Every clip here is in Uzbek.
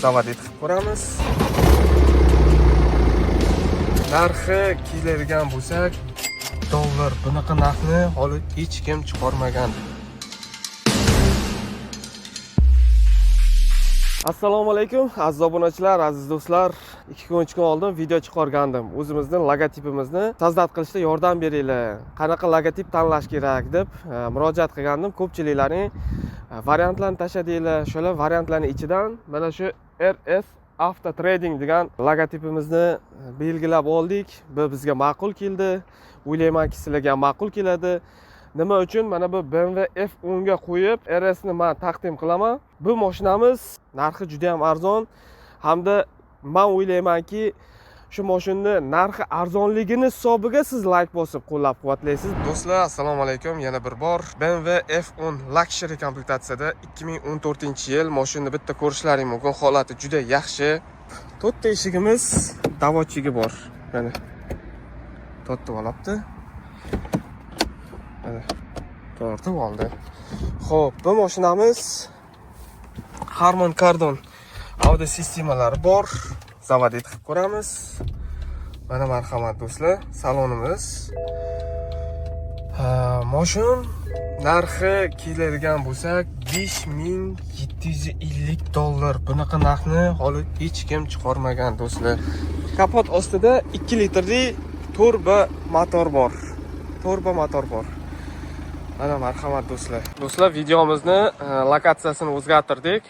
Заводить qilib ko'ramiz. Narxi keladigan bo'lsak, dollar, bunaqa narxni hali hech kim chiqarmagan. Assalomu alaykum, aziz obunachilar, aziz do'stlar. 2 kun, 3 kun oldin video chiqargandim. O'zimizni logotipimizni создать qilishda yordam beringlar. Qanaqa logotip tanlash kerak deb murojaat qilgandim. Ko'pchiliklaring variantlarni tashladinglar. O'shalar variantlarning ichidan mana shu RS Auto Trading degan logotipimizni belgilab oldik. Bu bizga ma'qul keldi. O'ylaymanki, sizlarga ham ma'qul keladi. Nima uchun mana bu BMW F10 ga qo'yib RS ni men taqdim qilaman. Bu mashinamiz narxi juda ham arzon hamda men o'ylaymanki, shu mashinani narxi arzonligini hisobiga siz layk bosib qo'llab-quvvatlaysiz. Do'stlar, assalomu alaykum. Yana bir bor BMW F10 Luxury komplektatsiyada 2014-yil mashinani bitta ko'rishlaring mumkin. Holati juda yaxshi. To'rtta eshigimiz доводчик i bor. Mana tortib olibdi. Mana tortib oldi. Xo'p, bu mashinamiz Harman Kardon audio sistemalari bor. Заводить qilib ko'ramiz. Mana, marhamat, do'stlar, salonimiz. Ha, moshin narxi keladigan bo'lsak, 5750 dollar. Bunaqa narxni hali hech kim chiqarmagan, do'stlar. Kapot ostida 2 litrli turbo motor bor. Turbo motor bor. Mana, marhamat, do'stlar. Do'stlar, videomizni lokatsiyasini o'zgartirdik.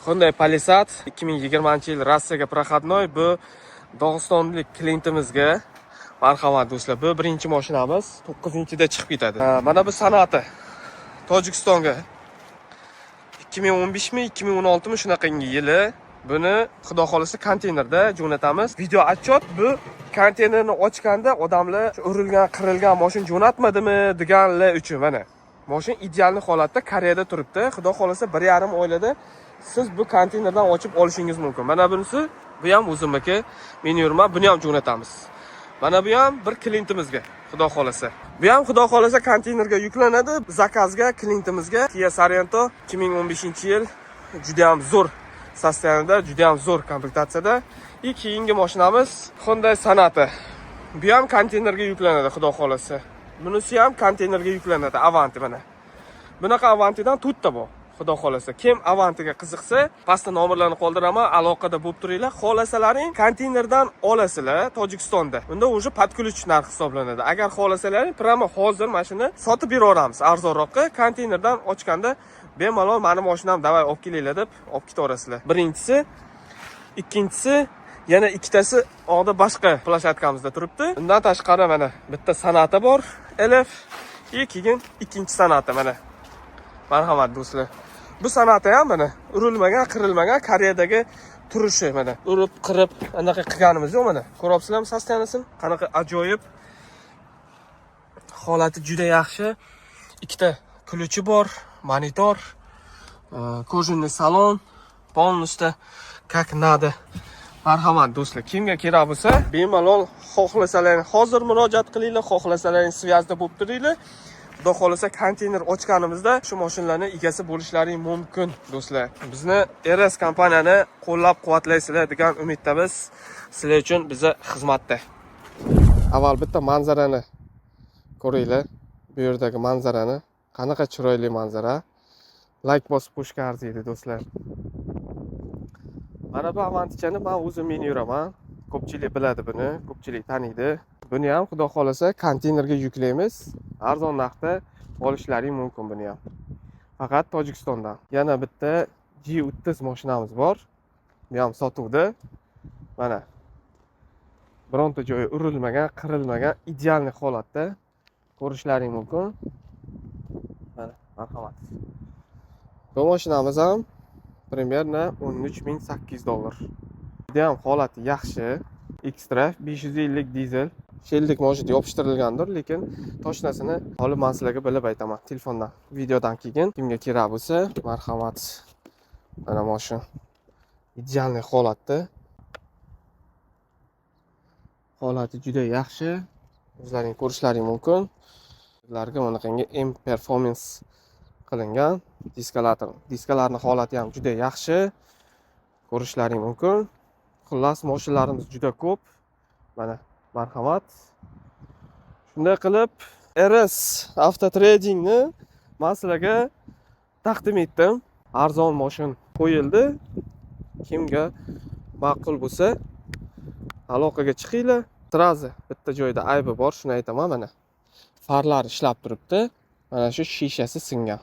Hyundai Palisade 2020-yil, Rossiyaga проходной, bu Dog'istonlik klientimizga. Marhamat, do'stlar, bu birinchi mashinamiz 9-da chiqib ketadi. Mana bu Sonata Tojikistonga, 2015 mi, 2016 mi, shunaqangi yili. Buni xudo xohlasa konteynerda jo'natamiz. Video отчет, bu konteynerni ochganda odamlar urilgan, qirilgan mashina jo'natmadimi deganlar uchun. Mana mashina идеальный holatda Koreyada turibdi. Xudo xohlasa, 1,5 oylada siz bu konteynerdan ochib olishingiz mumkin. Mana bunisi, bu ham o'zimniki, men yurman, buni ham jo'natamiz. Mana bu ham bir klientimizga, xudo xohlasa. Bu ham, xudo xohlasa, konteynerga yuklanadi. Zakazga, klientimizga Kia Sorento 2015-yil, juda ham zo'r состояние da, juda ham zo'r komplektatsiyada. И keyingi mashinamiz Hyundai Sonata. Bu ham konteynerga yuklanadi, xudo xohlasa. Bunisi ham konteynerga yuklanadi, Avanti mana. Bunaqa Avantidan to'rtta bor. Xudo xohlasa. Kim Avantiga qiziqsa, pastda nomerlarni qoldiraman, aloqada bo'lib turinglar. Xohlasalaring konteynerdan olasizlar Tojikistonda. Unda уже под ключ narx hisoblanadi. Agar xohlasalaring, прямо hozir mana shuni sotib beraveramiz arzonroqqa. Konteynerdan ochganda bemalol mani mashinam, давай olib kelinglar deb olib ketaverasizlar. Birinchisi, ikkinchisi, yana ikkitasi oqda boshqa площадка mizda turibdi. Undan tashqari mana bitta Sonata bor, LF, и keyin ikkinchi Sonata mana. Marhamat, do'stlar. Bu Sonata ham mana urilmagan, qirilmagan, Koreyadagi turishi mana. Urib, qirib, anaqa qilganimiz yo'q mana. Ko'ryapsizlarmi состояние sini? Qanaqa ajoyib. Holati juda yaxshi. Ikkita ключ i bor, monitor, кожаный salon, полностью как надо. Marhamat, do'stlar, kimga kerak bo'lsa, bemalol xohlasalaring hozir murojaat qilinglar, xohlasalaring связь da bo'lib turinglar. Xudo xohlasa, konteyner ochganimizda shu mashinalarni egasi bo'lishlaring mumkin, do'stlar. Bizni RS kompaniyani qo'llab-quvvatlaysizlar degan umiddamiz. Sizlar uchun biza xizmatda. Avval bitta manzarani ko'ringlar. Bu yerdagi manzarani, qanaqa chiroyli manzara. Layk bosib qo'yishga arziydi, do'stlar. Mana bu Avantichani men o'zim minib yuraman. Ko'pchilik biladi buni, ko'pchilik taniydi. Buni ham, xudo xohlasa, konteynerga yuklaymiz. Arzon narxda olishlaring mumkin buni ham. Faqat Tojikistondan. Yana bitta G30 mashinamiz bor. Bu ham sotuvda. Mana. Bironta joyi urilmagan, qirilmagan, идеальный holatda, ko'rishlaring mumkin. Mana, marhamat. Bu mashinamiz ham примерно 13 800 dollar. Juda ham holati yaxshi. X-Drive 550 dizel. Шильдик может yopishtirilgandir, lekin точно sini holi man sizlarga bilib aytaman telefondan. Videodan keyin kimga kerak bo'lsa, marhamat. Mana mashina идеальный holatda. Holati juda yaxshi. O'zlaring ko'rishlaring mumkin. Ularga bunaqangi M Performance qilingan diskalar, diskalarni holati ham juda yaxshi. Ko'rishlaring mumkin. Xullas, mashinalarimiz juda ko'p. Mana, marhamat. Shunday qilib, RS Avtotradingni man sizlarga taqdim etdim. Arzon moshin qo'yildi. Kimga ma'qul bo'lsa, aloqaga chiqinglar. Сразу bitta joyda aybi bor, shuni aytaman mana. Farlari ishlab turibdi. Mana shu shishasi singan.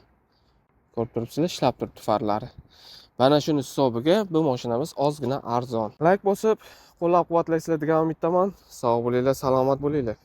Ko'rib turibsizlar, ishlab turibdi farlari. Mana shuni hisobiga bu mashinamiz ozgina arzon. Layk bosib, qo'llab-quvvatlaysizlar degan umiddaman. Sog' bo'linglar, salomat bo'linglar.